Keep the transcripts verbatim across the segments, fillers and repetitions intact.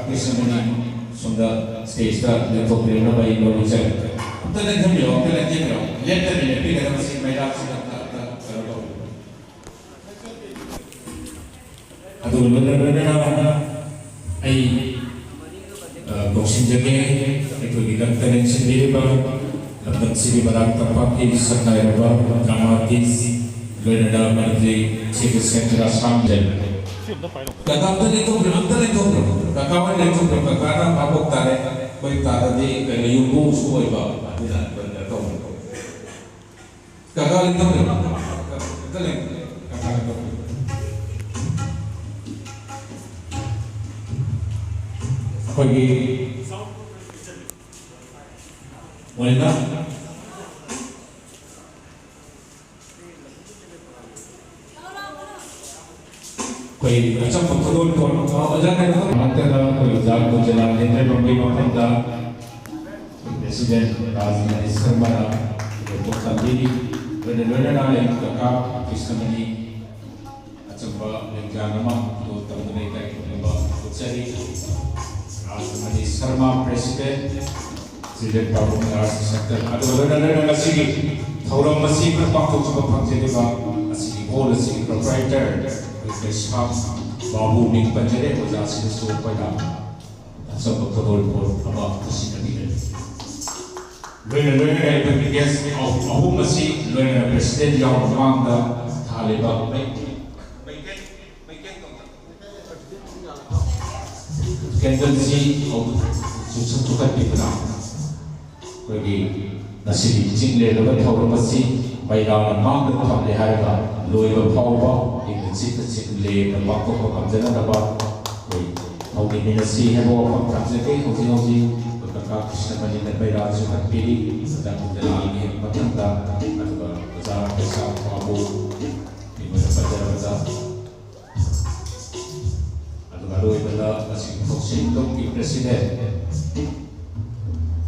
ꯀ꯭ꯔꯤꯁꯅꯃꯨꯅꯤ ꯁꯣꯝꯗ ꯁ꯭ꯇꯦꯖꯇ ꯂꯦꯡꯊꯣꯛꯄꯤꯔꯛꯅꯕ ꯑꯩ ꯂꯧꯖꯒꯦ꯫ ꯑꯝꯇ ꯂꯦꯡꯊꯣꯛꯄꯤꯔꯛꯑꯣ, ꯑꯝꯇ ꯂꯦꯡꯊꯣꯛꯄꯤꯔꯛꯑꯣ꯫ ꯂꯦꯞꯇꯕꯤ ꯂꯦꯞꯄꯤꯒꯗꯕꯁꯤ ꯃꯩꯔꯥꯁꯤꯗ ꯑꯝꯇ, ꯑꯝꯇ ꯀꯩꯅꯣ ꯇꯧꯕꯤꯌꯨ꯫ ꯑꯗꯨꯒ ꯂꯣꯏꯅ ꯂꯣꯏꯅꯅ ꯑꯩ, ꯑ, ꯀꯧꯁꯤꯟꯖꯒꯦ, ꯑꯩꯈꯣꯏꯒꯤꯗꯃꯛꯇ ꯂꯦꯡꯁꯤꯟꯕꯤꯔꯤꯕ ꯂꯝꯗꯝꯁꯤꯒꯤ ꯃꯅꯥꯛ ꯇꯝꯄꯥꯛꯀꯤ ꯁꯛꯅꯥꯏꯔꯕ drama artist, ꯂꯣꯏꯅꯅ Manipuri Chief Guest Centre Assam ꯂꯩ꯫ ꯀꯀꯥ ꯑꯝꯇ ꯂꯦꯡꯊꯣꯛꯄꯤꯔꯣ, ꯑꯝꯇ ꯂꯦꯡꯊꯣꯛꯄꯤꯔꯣ꯫ ꯀꯀꯥ ꯍꯣꯏ ꯂꯦꯡꯊꯣꯛꯄꯤꯔꯣ, ꯀꯀꯥꯅ ꯚꯥꯕꯣꯛ ꯇꯥꯔꯦ꯫ ꯑꯩꯈꯣꯏ ꯇꯥꯔꯗꯤ ꯀꯩꯅꯣ ꯌꯨꯝꯕꯨꯁꯨ ꯑꯣꯏꯕ, ꯑꯗꯨꯅ ꯀꯩꯅꯣ ꯇꯧꯕꯤꯔꯣ꯫ ꯀꯀꯥ ꯂꯦꯡꯊꯣꯛꯄꯤꯔꯣ꯫ ꯑꯝꯇ ꯂꯦꯡꯊꯣꯛꯄꯤꯔꯣ꯫ ꯀꯀꯥ ꯂꯦꯡꯊꯣꯛꯄꯤꯔꯣ꯫ ꯑꯩꯈꯣꯏꯒꯤ ꯃꯣꯏꯅ ꯑꯩꯈꯣꯏ ꯑꯆꯝꯕ ꯈꯨꯗꯣꯜꯄꯣꯠ, ꯑ, ꯑꯣꯖꯥ ꯀꯩꯅꯣ ꯇꯧ-, ꯃꯔꯛꯇꯗ ꯑꯩꯈꯣꯏ ꯑꯣꯖꯥ ꯀꯨꯟꯖꯂꯥ ꯂꯦꯡꯗ꯭ꯔꯩꯕꯝꯒꯤ ꯃꯐꯝꯗ ꯑꯩꯈꯣꯏ President ꯔꯥꯖꯃꯅꯤ ꯁꯔꯃꯅ ꯈꯨꯗꯣꯜꯄꯣꯠ ꯇꯝꯕꯤꯔꯤ꯫ ꯂꯣꯏꯅ ꯂꯣꯏꯅꯅ ꯑꯩ ꯀꯀꯥ ꯀ꯭ꯔꯤꯁꯅꯃꯅꯤ ꯑꯆꯝꯕ ꯂꯦꯡꯖꯥꯟ ꯑꯃ ꯈꯨꯗꯣꯜ ꯇꯝꯗꯨꯅ ꯏꯀꯥꯏ ꯈꯨꯝꯅꯕ ꯎꯠꯆꯔꯤ꯫ Rajmani Sharma, President, Children Performing Arts Centre꯫ ꯑꯗꯨꯒ ꯂꯣꯏꯅ ꯂꯣꯏꯅ ꯉꯁꯤꯒꯤ ꯊꯧꯔꯝ ꯑꯁꯤ ꯄꯥꯡꯊꯣꯛꯆꯕ ꯐꯪꯖꯔꯤꯕ ꯑꯁꯤꯒꯤ hall ꯑꯁꯤꯒꯤ proprietor ꯑꯩꯈꯣꯏ ꯀꯩꯁꯥꯝ ꯕꯥꯕꯨ ꯃꯤꯡ ꯄꯟꯖꯔꯦ, ꯑꯣꯖꯥꯁꯤꯡꯅꯁꯨ ꯑꯩꯈꯣꯏꯅ ꯑꯆꯝꯕ ꯈꯨꯗꯣꯜꯄꯣꯠ ꯑꯃ ꯈꯨꯠꯁꯤꯟꯅꯕꯤꯔꯅꯤ꯫ ꯂꯣꯏꯅ ꯂꯣꯏꯅꯅ ꯑꯩꯈꯣꯏꯒꯤ guest ꯑꯍꯨꯝ ꯑꯁꯤ ꯂꯣꯏꯅꯅ President ꯌꯥꯎꯅ ꯃꯃꯥꯡꯗ ꯊꯥꯜꯂꯤꯕ ꯃꯩ-, candleꯁꯤ ꯆꯨ-, ꯆꯨ-, ꯆꯨꯈꯠꯄꯤꯗꯨꯅ ꯑꯩꯈꯣꯏꯒꯤ ꯉꯁꯤꯒꯤ ꯆꯤꯡ ꯂꯦꯟꯅꯕ ꯊꯧꯔꯝ ꯑꯁꯤ ꯃꯩꯔꯥꯅ ꯃꯥꯡꯗ ꯊꯝꯂꯦ ꯍꯥꯏꯔꯒ ꯂꯣꯏꯕ ꯐꯥꯎꯕ ꯏꯪꯅ ꯆꯤꯛꯅ ꯆꯤꯡ ꯂꯦꯟꯅ ꯄꯥꯡꯊꯣꯛꯄ ꯉꯝꯖꯅꯅꯕ ꯑꯩꯈꯣꯏ ꯍꯧꯃꯤꯟꯃꯤꯟꯅꯁꯤ ꯍꯥꯏꯕ ꯋꯥꯐꯝ ꯊꯝꯖꯒꯦ꯫ ꯍꯧꯖꯤꯛ ꯍꯧꯖꯤꯛ ꯑꯩꯈꯣꯏ ꯀꯀꯥ ꯀ꯭ꯔꯤꯁꯅꯃꯅꯤꯅ ꯃꯩꯔꯥ ꯆꯨꯈꯠꯄꯤꯔꯤ꯫ ꯃꯊꯪ ꯂꯤꯂꯥꯒꯤ ꯃꯊꯪꯗ ꯑꯗꯨꯒ ꯑꯣꯖꯥ ꯀꯩꯁꯥꯝ ꯕꯥꯕꯨ ꯑꯩꯈꯣꯏꯅ ꯄꯟꯖꯔꯕꯗ ꯑꯗꯨꯒ ꯑꯔꯣꯏꯕꯗ ꯃꯁꯤꯒꯤ ꯊꯧꯁꯤꯜ ꯇꯨꯡꯒꯤ President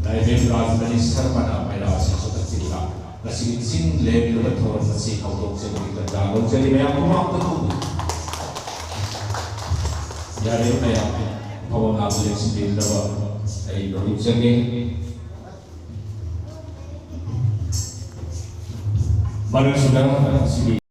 ꯂꯥꯏꯕꯦꯝ ꯔꯥꯖꯃꯅꯤ ꯁꯔꯃꯅ ꯃꯩꯔꯥ ꯑꯁꯤ ꯆꯨꯈꯠꯄꯤꯗꯨꯅ ꯉꯁꯤꯒꯤ ꯆꯤꯡ ꯂꯦꯟꯅꯕ ꯊꯧꯔꯝ ꯑꯁꯤ ꯍꯧꯗꯣꯛꯆꯕꯒꯤ ꯇꯥꯟꯖꯥ ꯂꯧꯖꯔꯤ꯫ ꯃꯌꯥꯝ ꯃꯃꯥꯡꯗ ꯊꯣꯛꯄꯤꯌꯨ꯫ ꯌꯥꯔꯦ ꯃꯌꯥꯝ꯫ ꯊꯕꯛ ꯉꯥꯛꯇ ꯂꯦꯞꯁꯤꯟꯕꯤꯒꯗꯕ ꯑꯩ ꯅꯣꯂꯨꯛꯆꯒꯦ꯫ ꯃꯔꯛꯁꯤꯗ ꯁꯤꯒꯤ